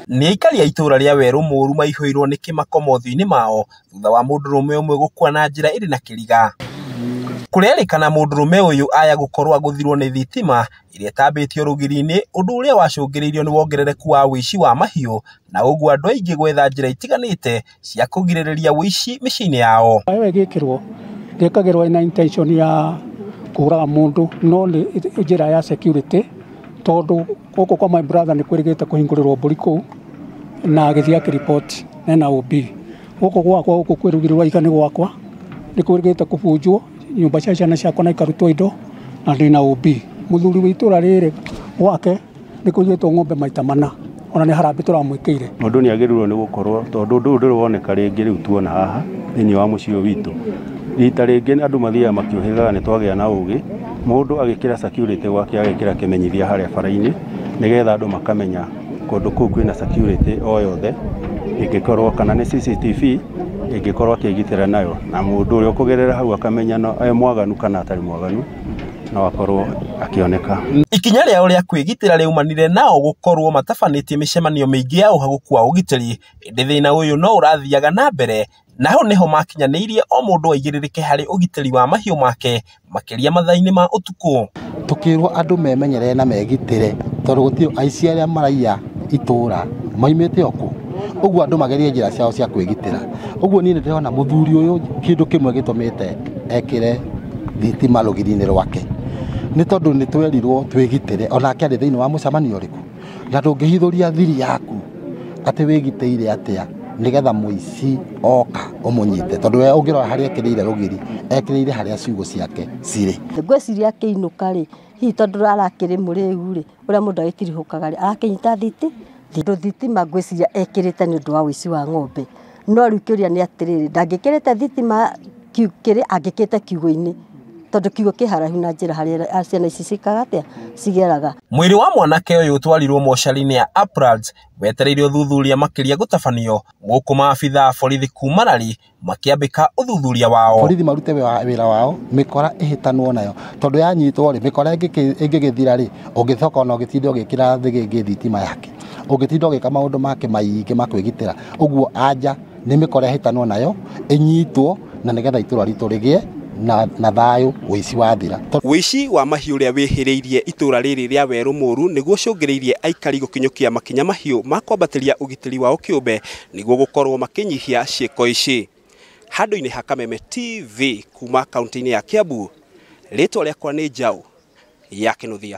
Nĩ aikari a itũũra rĩa Werũ Mũũru maihũirwo nĩ kĩmako mothiũ-inĩ mao thutha wa mũndũrũme ũmwe gũkua na njĩra ĩrĩ na kĩriga. Kũrerĩkana mũndũrũme ũyũ aya gũkorwo agũthirwo nĩ thitima ĩrĩa ĩtambĩtio rũgiri-inĩ ũndũ ũrĩa wacũngĩrĩirio nĩ wongerereku wa ũici wa mahiũ na ũguo andũ aingĩ gwetha njĩra itiganĩte cia kũgirĩrĩria ũici mĩciĩ-inĩ yao. Ĩyo ĩgĩkĩrwo ndĩkagĩrwo ĩna intention ya kũraga mũndũ no nĩ njĩra ya security tondũ gũkũ kwa my brother nĩ kwĩrĩgĩte kũhingũrĩrwo mbũri kũu na agĩthiĩ akĩripoti ena OB. Gũkũ gwakwa gũkũ kwĩ rũgiri rwa iga nĩ gwakwa nĩ kwĩrĩgĩte kũbunjwo nyũmba cia ciana ciakwa na ikarutwo indo na ndĩna OB. Mũthuri wa itũra rĩrĩ gwake nĩ kũiyĩtwo ng'ombe maita mana ona nĩ harambĩ tũramwĩkĩire. Mũndũ nĩ agĩrĩirwo nĩ gũkorwo tondũ ũndũ ũyũ ndũrĩ woneka rĩngĩ rĩu tuona haha thĩinĩ wa mũciĩ ũyũ witũ. Rita rĩngĩ andũ mathiaga makĩũhĩgaga nĩ twagĩa na ũgĩ, mũndũ agĩkĩra security gwake agekĩra kĩmenyithia harĩa bara-inĩ nĩgetha andũ makamenya kũndũ kũu kwĩna security o yothe ĩngĩkorwo kana nĩ CCTV ĩngĩkorwo akĩgitĩra nayo na mũndũ ũrĩa ũkũgerera hau akamenya no e mwaganu kana atarĩ mwaganu no akorwo akĩoneka. Ikinya rĩao rĩa kwĩgitĩra rĩaumanire nao gũkorwo matabanĩtie mĩcemanio mĩingĩ ya ũhagũku wa ũgitĩri ĩndĩ thĩna ũyũ no ũrathiaga na mbere na hau nĩho makinyanĩirie o mũndũ aigĩrĩrĩke harĩ ũgitĩri wa mahiũ make makĩria mathaa-inĩ ma ũtukũ. Tukirwo andũ memenyerere na megitĩre tondũ gũtirĩ aici arĩa maraiya itũra maimĩte o kũ ũguo andũ magerie njĩra ciao cia kwĩgitĩra. Ũguo niĩ nĩndĩrona mũthuri ũyũ kĩndũ kĩmwe gĩtũmĩte ekĩre thitima rũgiri-inĩ rwake nĩ tondũ nĩ twerirwo twĩgitĩre onake arĩ thĩinĩ wa mũcemanio ũrĩkũ na ndũngĩhithũria thiri yaku atĩ wĩgitĩire atĩa nĩgetha mũici oka ũmũnyite tondũ we ũngĩrora harĩa ekĩrĩire rũgiri ekĩrĩire harĩa ciugũ ciake cirĩ. Ngwĩciria akĩinũka rĩ hihi tondũ arakĩrĩ mũrĩu rĩ ũrĩa mũndũ agĩtirihũkaga rĩ arakĩnyita thitima ngwĩciria ekĩrĩte nĩ ũndũ wa ũici wa ng'ombe no rĩu kĩũria nĩ atĩrĩrĩ ndangĩkĩrĩte thitima kĩrĩ angĩkĩte kiugũ-inĩ tondũ kiugũ kĩ haraihu na njĩra harĩa ciana ici cikaga atĩa cigeraga. Mwĩrĩ wa mwanake ũyũ ũtwarirwo mocarĩ-inĩ ya Uplands wetereire ũthuthuria makĩria gũtabanio gũkũ maabitha a borithi kuma Rari makĩambĩka ũthuthuria wao. Borithi marute wĩra wao mĩkora ĩhĩtanwo nayo tondũ yanyitwo rĩ mĩkora ĩngĩgĩthira rĩ ũngĩcoka ona ũgĩtinda ũgĩkĩra thĩgĩngĩ thitima yake ũngĩtinda ũgĩka maũndũ make maingĩ ma kwĩgitĩra ũguo anja nĩ mĩkora ĩhĩtanwo nayo ĩnyitwo na nĩgetha itũra ritũ rĩgĩe na thayũ ũici wathira. Ũici wa mahiũ ũrĩa wĩhĩrĩirie itũra rĩrĩ rĩa Werũ Mũũru nĩguo ũcũngĩrĩirie aikari gũkinyũkia makinya mahiũ ma kwambatĩria ũgitĩri wao kĩũmbe nĩguo gũkorwo makĩnyihia ciĩko ici. Handũ-inĩ ha Kameme TV kuma kaunti-inĩ ya Kiambu, rĩtwa rĩakwa nĩ Njaũ ya Kĩnuthia.